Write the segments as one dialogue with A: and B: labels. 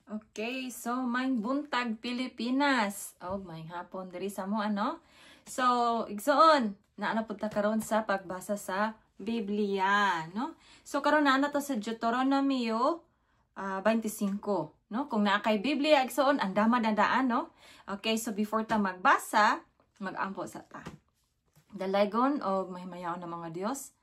A: Okay, so maayong buntag, Pilipinas. Oh, maayong hapon diri sa mo ano. So, igsoon, naa na pud ta karon sa pagbasa sa Biblia, no? So karon naa na ta sa Deuteronomio 25, no? Kung naa kay Biblia, igsoon, andama na daan, no? Okay, so before ta magbasa, magampo sa ta. Dalaygon og mahimayaon na mga Dios.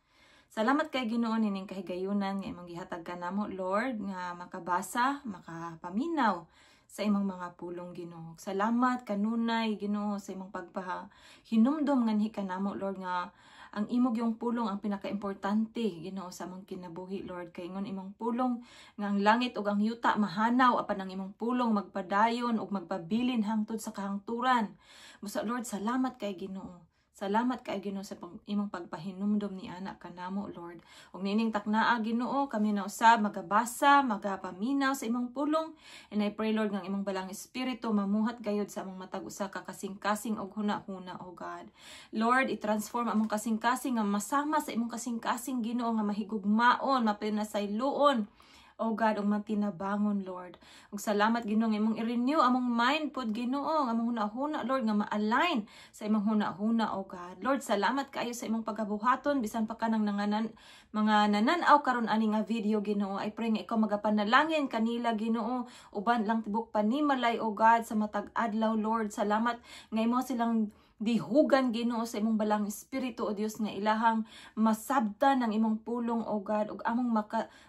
A: Salamat kay Ginoo nining kahigayunan nga imong gihatag kanamo, Lord, nga makabasa, makapaminaw sa imong mga pulong, Ginoo. Salamat kanunay, Ginoo, sa imong pagpaha hinumdom nganhi kanamo, Lord, nga ang imong yung pulong ang pinakaimportante, Ginoo, sa among kinabuhi, Lord, kay ingon imong pulong nga ang langit ug ang yuta mahanaw, apan ang imong pulong magpadayon ug magpabilin hangtod sa kahangturan. Busa, Lord, salamat kay Ginoo. Salamat kay Ginoo sa imong pagpahinumdom ni ana kanamo, Lord. Ug niining taknaa, Ginoo, kami na usab magabasa, magapaminaw sa imong pulong. And I pray, Lord, nga ang imong Balaang Espiritu mamuhat gayud sa among matag usa ka kasing-kasing og huna-huna, O God. Lord, i-transform among kasing-kasing nga masama sa imong kasing-kasing, Ginoo, nga mahigugmaon, mapinasayloon, O God, ug matinabangon, Lord. Ug salamat, Ginoo, nga imong i-renew among mind pod, Ginoo, ang among huna-huna, Lord, nga ma-align sa imong huna-huna, O God. Lord, salamat kaayo sa imong pagabuhaton bisan pa kanang nanganan mga nanan-aw karon ani nga video, Ginoo. I pray nga ikaw magapanalangin kanila, Ginoo, uban lang tibok panimalay, O God, sa matag adlaw, Lord. Salamat nga imo silang dihugan, Ginoo, sa imong Balaang Espiritu, O Dios, nga ilahang masabtan ang imong pulong, O God, ug among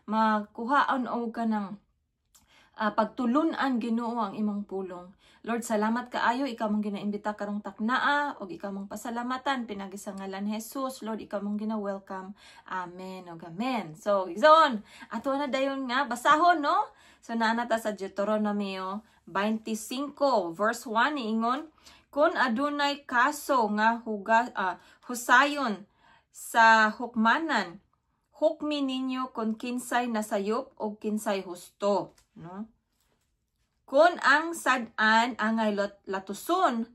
A: makuhaan og kanang pagtulunan, Ginoo, ang imong pulong. Lord, salamat kaayo. Ikaw mong ginaimbita karong taknaa ug ikaw mong pasalamatan pinagi sa ngalan Jesus. Lord, ikaw mong gina-welcome. Amen ug amen. So, igsoon, ato na dayon nga basahon, no? So naa na ta sa Deuteronomio 25 verse 1. Niingon, "Kung adunay kaso nga husayon sa hukmanan, hukmi ninyo kung kinsay nasayop o kinsay husto," no? "Kung ang sad-an angay latuson,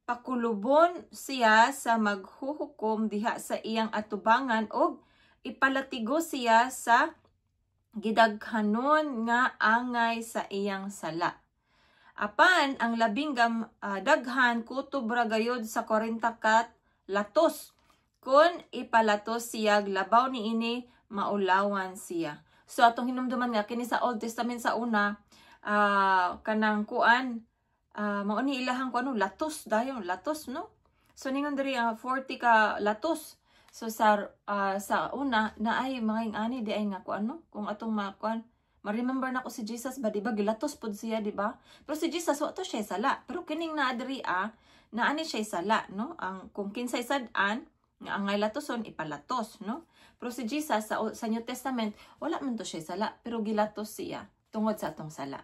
A: pakulubon siya sa maghuhukom diha sa iyang atubangan og ipalatigo siya sa gidaghanon nga angay sa iyang sala. Apan ang labing daghan kutob ra gayod sa 40 ka latos. Kung ipalatos siya labaw niini, maulawan siya." So atong hinumduman nga kini sa Old Testament sa una, kanang kuan, mao ni ilahang kuan, latos dayon, latos, no? So ningon diri 40 ka latos. So sa una naay mga ing-ani di ay nga kuan, no? Kung atong makuan, ma-remember na ko si Jesus ba, di ba gilatos pod siya, di ba? Pero si Jesus wa to siya sala. Pero kining naa diri naani siya sala, no? Ang kung kinsay sad-an nga angay latoson, ipalatos, no? Pero si Jesus sa New Testament, wala man to siya sala, pero gilatos siya tungod sa atong sala.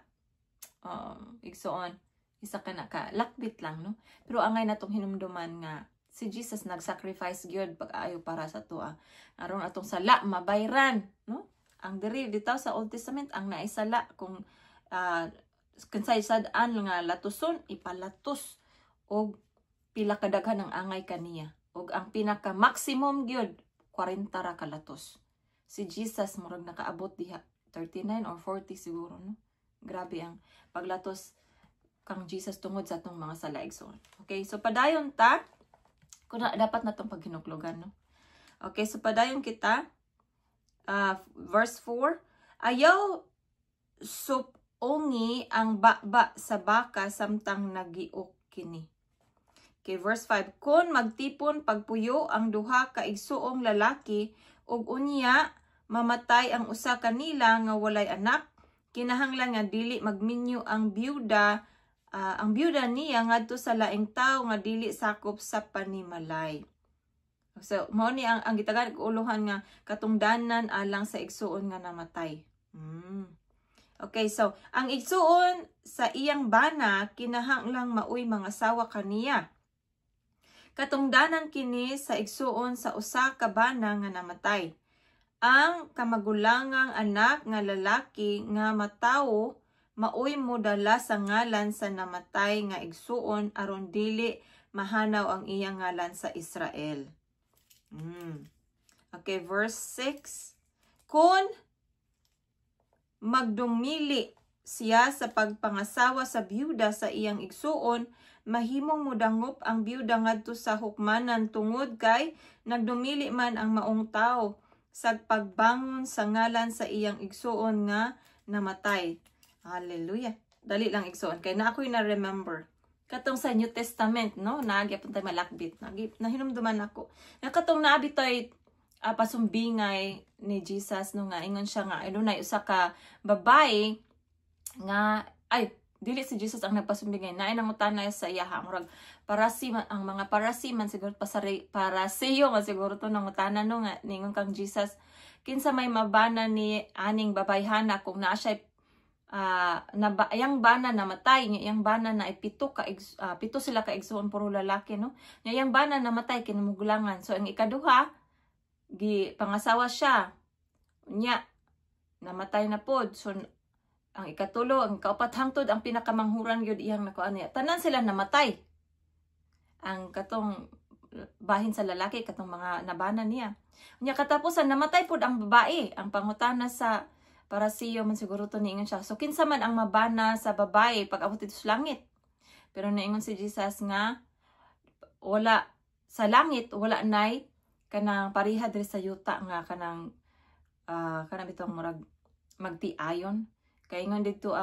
A: Igsoon, isa ka na ka lakbit lang, no? Pero angay natong hinumduman nga si Jesus nag-sacrifice gyud pag-ayo para sa atoa. Aron atong sala mabayran, no? Ang diri dito sa Old Testament, ang naisala, kung kinsay sad-an nga latuson, ipalatos og pila kadaghan ang angay kaniya, ug ang pinaka maximum gyud 40 ra ka latos. Si Jesus murag nakaabot diha 39 or 40 siguro, no? Grabe ang paglatos kang Jesus tungod sa atong mga sala, igsoon. Okay, so padayon ta. Kuna dapat na tong paghinuklogan, no? Okay, so padayon kita. Verse 4, "Ayaw supongi ang baba sa baka samtang nagiok kini." Okay, verse 5, "Kung magtipon pagpuyo ang duha ka igsuong lalaki ug unya mamatay ang usa kanila nga walay anak, kinahanglan nga dili magminyo ang byuda niya ngadto sa laing tawo nga dili sakop sa panimalay." So, mao ni ang gitagan uluhan nga katungdanan alang sa igsuon nga namatay. Okay, so ang igsuon sa iyang bana kinahanglang maoy mangasawa kaniya. Katungdanan kini sa igsuon sa usa ka bana nga namatay. Ang kamagulangang anak nga lalaki nga matawo maoy modala sa ngalan sa namatay nga igsuon aron dili mahanaw ang iyang ngalan sa Israel. Okay, verse 6. "Kung magdumili
B: siya sa pagpangasawa sa byuda sa iyang igsuon, mahimong modangop ang byuda ngadto sa hukmanan tungod kay nagdumili man ang maong tawo sa pagbangon sa ngalan sa iyang igsuon nga namatay. Hallelujah. Dali lang, igsuon, kay na ako'y na-remember. Katong sa New Testament, no? Naagi pud tay malakbit. Nagi, nahinumduman ako. Na katong naabi to'y pasumbingay ni Jesus, no, nga ingon siya nga adunay usa ka babae nga, ay, dili si Jesus ang nagpasumbingay, naay nangutana sa iya, murag parasi man, ang mga parasi man siguro, pasari parasiyo man siguro to nangutana, no, nga ningon kang Jesus, "Kinsa may mabana ni aning babayhana kung naa siya na iyang bana namatay?" Nya iyang bana na pito ka pito sila ka igsuon, puro lalaki, no? Nya iyang bana namatay kinamugulangan. So ang ikaduha, gi pangasawa siya. Nya namatay na pod. So ang ikatulo, ang kaupat, hangtod ang pinakamanghuran gyud iyang nakuan niya. Tanan sila namatay. Ang katong bahin sa lalaki, katong mga nabana niya. Nya katapusan, namatay pod ang babae. Ang pangutana sa parasiyo man siguro to, niingon siya, "So kinsa man ang mabana sa babae pag abot dito sa langit?" Pero niingon si Jesus nga wala sa langit, wala nay kanang pareha diri sa yuta nga kanang bitong murag magtiayon. Kay ingon dito,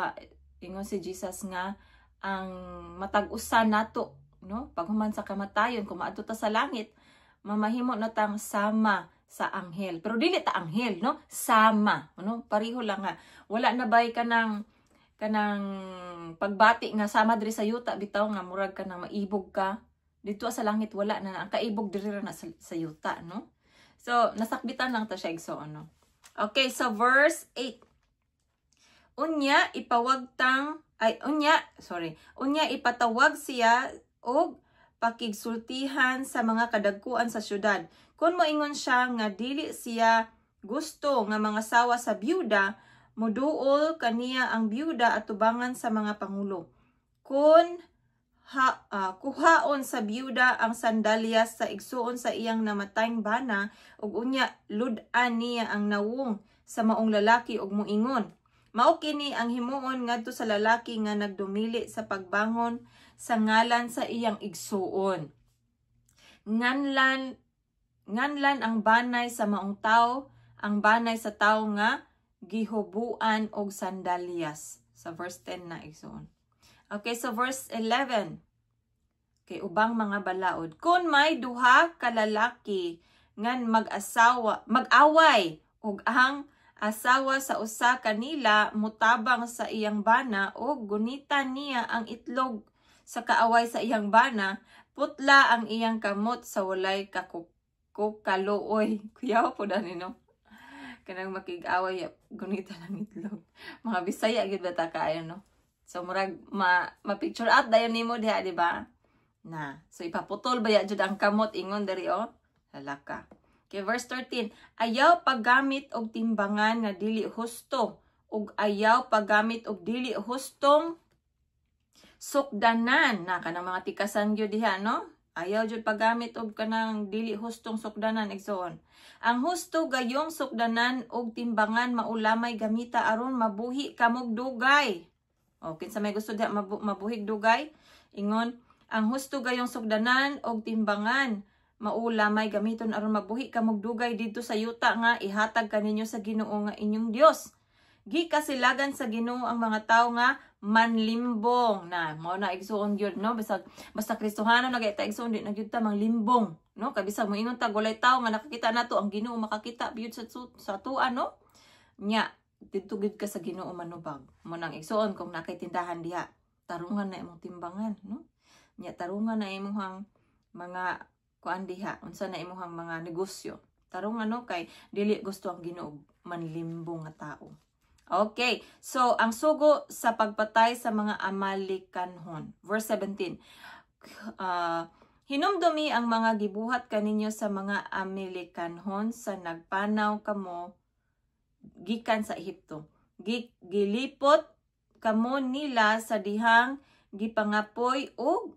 B: ingon si Jesus nga ang matag usa nato, no, paghuman sa kamatayon, kung maadto ta sa langit, mamahimo na tang sama sa anghel. Pero dili ta anghel, no? Sama, no? Pareho lang nga wala na bay kanang pagbati nga sama diri sa yuta bitaw nga murag kanang maibog ka dito sa langit. Wala na ang kaibog, diri ra na sa yuta, no? So nasakbitan lang ta siya, igsoon, no? Okay, so verse 8. Unya ipawagtang, ay, unya, sorry, unya ipatawag siya og pakigsultihan sa mga kadagkuan sa syudad. Kung moingon siya nga dili siya gusto nga mangasawa sa byuda, muduol kaniya ang byuda at tubangan sa mga pangulo. Kung kuhaon sa byuda ang sandalyas sa igsuon sa iyang namatayng bana ug unya lud-an niya ang nawong sa maong lalaki ug moingon, "Mao kini ang himuon ngadto sa lalaki nga nagdumili sa pagbangon sa ngalan sa iyang igsuon." Nganlan nganlan ang banay sa maong tawo ang banay sa tawo nga gihubuan og sandalyas. Sa verse 10 na, igsuon. Okay, so verse 11. Okay, ubang mga balaod. Kung may duha ka lalaki ngan mag-asawa, mag-away ug ang asawa sa usa kanila mutabang sa iyang bana o gunitan niya ang itlog sa kaaway sa iyang bana, putla ang iyang kamot sa walay kaluoy. Kuyaw po dani, no? Kanang makig-away, gunitan ang itlog. Mga Bisaya gid ba ta kaayo, no? So murag ma ma-picture out dayon nimo diha, di ba? Na. So ipaputol ba ya jud ang kamot, ingon diri oh. Halaka. Okay, verse 13. Ayaw paggamit og timbangan nga dili husto ug ayaw paggamit og dili hustong sukdanan, na kanang mga tikasan gyud diha, no? Ayaw jud paggamit og kanang dili hustong sukdanan, igsoon. Ang husto gayong sukdanan og timbangan mao lamay gamita aron mabuhi kamog dugay. O kinsa may gusto diha mabuhig dugay? Ingon, ang husto gayong sukdanan og timbangan mao lamay gamiton aron mabuhi kamog dugay didto sa yuta nga ihatag kaninyo sa Ginoo nga inyong Dios. Gikasilagan sa Ginoo ang mga tawo nga manlimbong. Na mao na, igsuon gyud, no? Bisag basta Kristohano na ta, igsuon, di na gyud ta manglimbong, no? Kay bisag moingon ta walay tawo nga nakakita nato, ang Ginoo makakita gyud sa atoa, no? Nya didto gyud ka sa Ginoo manubag. Mo nang, igsuon, kung nakay tindahan diha, tarungan na imong timbangan, no? Nya tarungan na imong mga kuan diha, unsa na imong mga negosyo. Tarungan, no, kay dili gusto ang Ginoo manlimbong nga tao. Okay, so ang sugo sa pagpatay sa mga Amalekanhon. Verse 17. Hinumdumi ang mga gibuhat kaninyo sa mga Amalekanhon sa nagpanaw kamo gikan sa Ehipto. Gilipot kamo nila sa dihang gipangapoy ug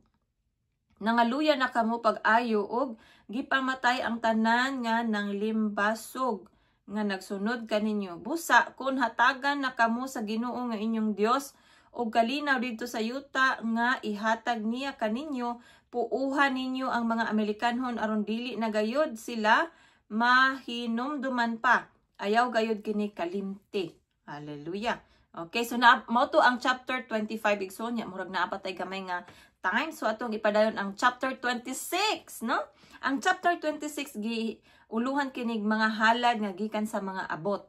B: nangaluya na kamo pag-ayo ug gipamatay ang tanan nga nang limbasog nga nagsunod kaninyo. Busa kun hatagan na kamo sa Ginoo nga inyong Dios og kalinaw didto sa yuta nga ihatag niya kaninyo, puuhan ninyo ang mga Amalekanhon aron dili na gayod sila mahinumduman pa. Ayaw gayod kini kalimti. Hallelujah. Okay, so na mao to ang chapter 25, igsoon. Nya murag naa pa tay gamay nga time. So atong ipadayon ang chapter 26, no? Ang chapter 26 gi uluhan kinig "Mga halad nga gikan sa mga abot."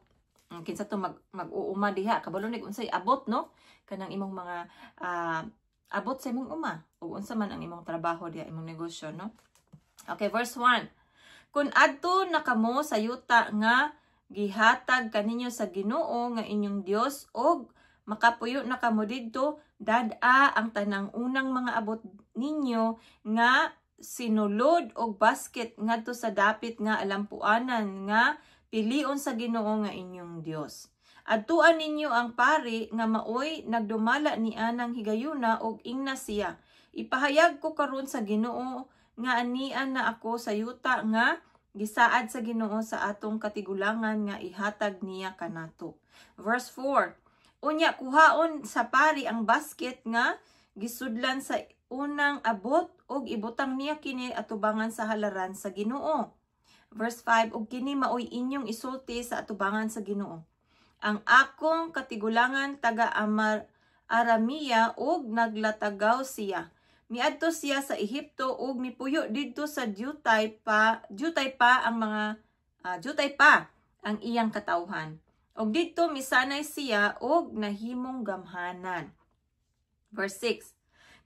B: Kinsa to mag mag-uuma diha? Kabalo nig unsay abot, no? Kanang imong mga abot sa imong uma ug unsa man ang imong trabaho diha, imong negosyo, no? Okay, verse 1. Kung adto na kamo sa yuta nga gihatag kaninyo sa Ginoo nga inyong Dios og makapuyo na kamo didto, dad-a ang tanang unang mga abot ninyo nga sinulod og basket ngadto sa dapit nga alampuanan nga pilion sa Ginoo nga inyong Dios. Adtuan ninyo ang pari nga maoy nagdumala ni anang higayuna og ingna siya, "Ipahayag ko karon sa Ginoo nga anian na ako sa yuta nga gisaad sa Ginoo sa atong katigulangan nga ihatag niya kanato." Verse 4. Unya kuhaon sa pari ang basket nga gisudlan sa unang abot ug ibutang niya kini atubangan sa halaran sa Ginoo. Verse 5, ug kini maoy inyong isulti sa atubangan sa Ginoo: "Ang akong katigulangan taga Amar Aramia ug naglatagaw siya. Miadto siya sa Ehipto ug mipuyo didto sa dyutay pa ang iyang katawhan. Ug didto misanay siya ug nahimong gamhanan." Verse 6.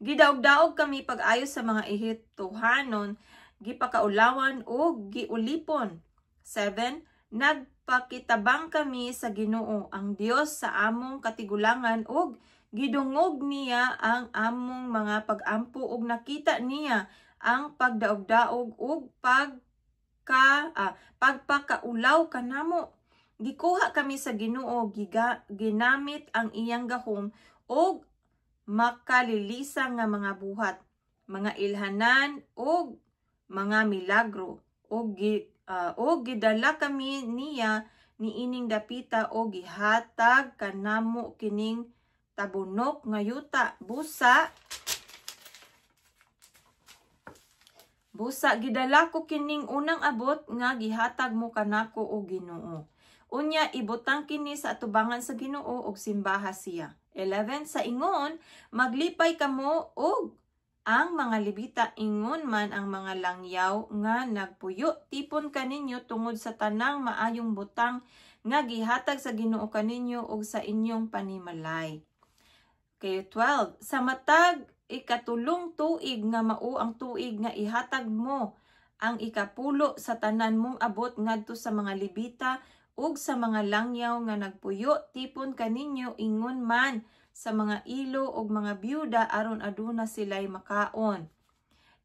B: "Gidaog-daog kami pag-ayo sa mga Ehiptohanon, gipakaulawan ug giulipon. 7. Nagpakitabang kami sa Ginoo, ang Dios sa among katigulangan, ug gidungog niya ang among mga pagampo ug nakita niya ang pagdaog-daog ug pagpakaulaw kanamo. Gikuha kami sa Ginoo, ginamit ang iyang gahom ug makalilisa nga mga buhat, mga ilhanan ug mga milagro, ug gidala kami niya niining dapita ug gihatag kanamo kining tabunok nga yuta. Busa gidala ko kining unang abot nga gihatag mo kanako, o Ginoo." Unya ibutang kini sa atubangan sa Ginoo ug simbaha siya. 11. Sa ingon maglipay kamo ug ang mga Lebita ingon man ang mga langyaw nga nagpuyo tipon kaninyo tungod sa tanang maayong butang nga gihatag sa Ginoo kaninyo ug sa inyong panimalay. Okay, 12. Sa matag ikatulong tuig nga mao ang tuig nga ihatag mo ang ikapulo sa tanan mong abot ngadto sa mga Lebita ug sa mga langyaw nga nagpuyo tipon kaninyo ingon man sa mga ilo ug mga byuda aron aduna sila'y makaon.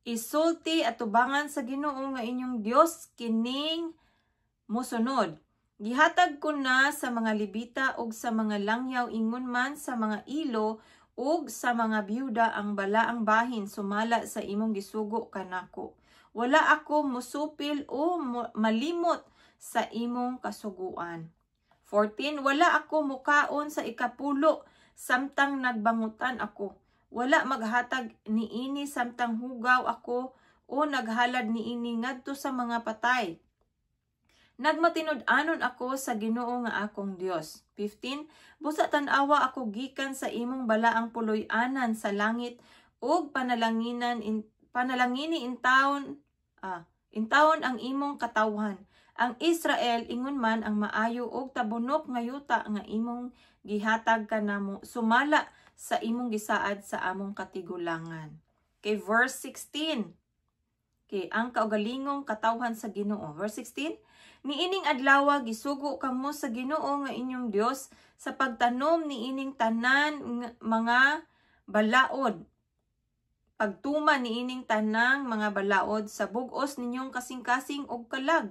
B: Isulti atubangan sa Ginoo nga inyong Dios kining mosunod: Gihatag ko na sa mga Lebita ug sa mga langyaw ingon man sa mga ilo ug sa mga byuda ang balaang bahin sumala sa imong gisugo kanako. Wala ako musupil o malimot sa imong kasuguan. 14. Wala ako mukaon sa ikapulo samtang nagbangutan ako. Wala maghatag niini samtang hugaw ako o naghalad niini ngadto sa mga patay. Nagmatinud-anon ako sa Ginoo nga akong Dios. 15. Busa tan-awa ako gikan sa imong balaang puloy-anan sa langit ug panalangini intawon ang imong katawhan, ang Israel, ingon man ang maayo ug tabunok nga yuta nga imong gihatag kanamo sumala sa imong gisaad sa among katigulangan." Okay, verse 16. Okay, ang kaugalingong katawhan sa Ginoo. Verse 16, niining adlaw gisugo kamo sa Ginoo nga inyong Dios sa pagtanom niining tanan mga balaod. Pagtuma niining tanang mga balaod sa bug-os ninyong kasing-kasing og kalag.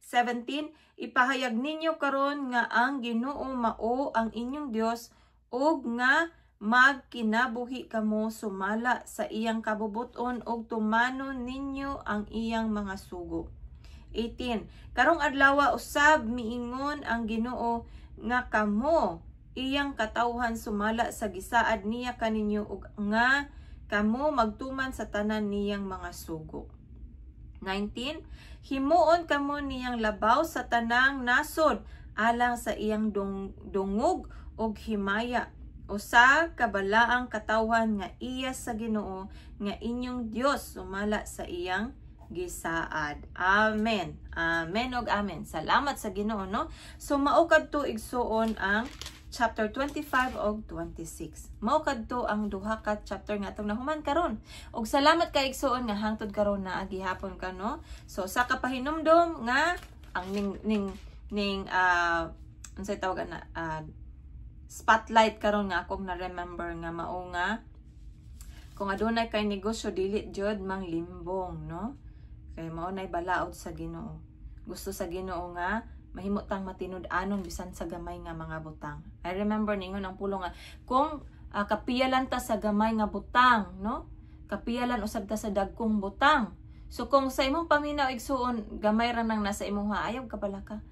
B: 17. Ipahayag ninyo karon nga ang Ginoo mao ang inyong Dios ug nga magkinabuhi kamo sumala sa iyang kabubut-on ug tumanon ninyo ang iyang mga sugo. 18. Karong adlawa usab miingon ang Ginoo nga kamo iyang katawhan sumala sa gisaad niya kaninyo ug nga kamo magtuman sa tanan niyang mga sugo. 19. Himuon kamo niyang labaw sa tanang nasod alang sa iyang dungog ug himaya, usa ka balaang katawhan nga iya sa Ginoo nga inyong Dios sumala sa iyang gisaad. Amen. Amen og amen. Salamat sa Ginoo, no? So mao kadto, igsuon, ang chapter 25 og 26. Mao kadto ang duha ka chapter nga atong nahuman karon. Og salamat kay, igsuon, nga hangtod karon naa gihapon ka, no? So sa kapahinumdom nga ang ning ning ning unsay tawag ana, spotlight karon nga akong na-remember nga mao nga kung adunay kay negosyo, dili jud manglimbong, no, kay mao nay balaod sa Ginoo. Gusto sa Ginoo nga mahimo tang matinud-anon bisan sa gamay nga mga butang. I remember ningon ang pulong nga kung kapiyalan ta sa gamay nga butang, no, kapiyalan usab ta sa dagkong butang. So kung sa imong paminaw, igsuon, gamay ra nang nasa imuha, ayaw ka balaka.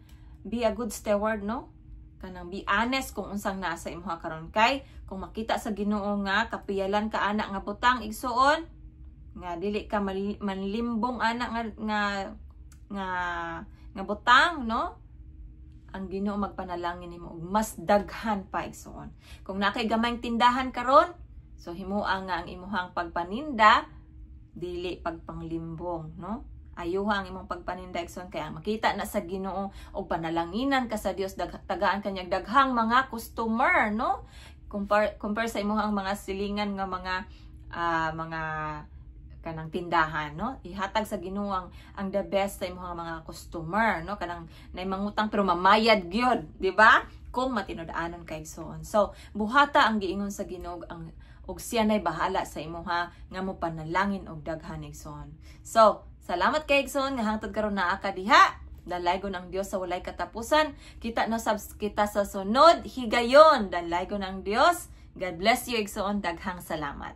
B: Be a good steward, no? Kanang be honest kung unsang naa sa imuha karon, kay kung makita sa Ginoo nga kapiyalan ka ana nga butang, igsuon, nga dili ka manlimbong ana nga butang, no, ang Ginoo magpanalangin nimo og mas daghan pa, igsuon. Kung naa kay gamayng tindahan karon, so himoa nga ang imuhang pagpaninda dili pagpanglimbong, no? Ayuha ang imong pagpaninda, igsoon, kaya makita na sa Ginoo og panalanginan ka sa Dios, tagaan ka niyag daghang mga customer, no, compare compare sa imong mga silingan nga mga kanang tindahan, no? Ihatag sa Ginoo ang the best sa imong mga customer, no? Kanang nay mangutang pero mamayad gyud, di ba, kung matinud-anon kay, igsoon. So buhata ang giingon sa Ginoo ang ug siya nay bahala sa imuha nga mo panalangin og daghan, igsoon. So salamat kay, igsoon, nga hangtod karon naa ka diha. Dalaygon ang Dios sa walay katapusan. Kita no sab kita sa sunod higayon. Dalaygon ang Dios. God bless you, igsoon. Daghang salamat.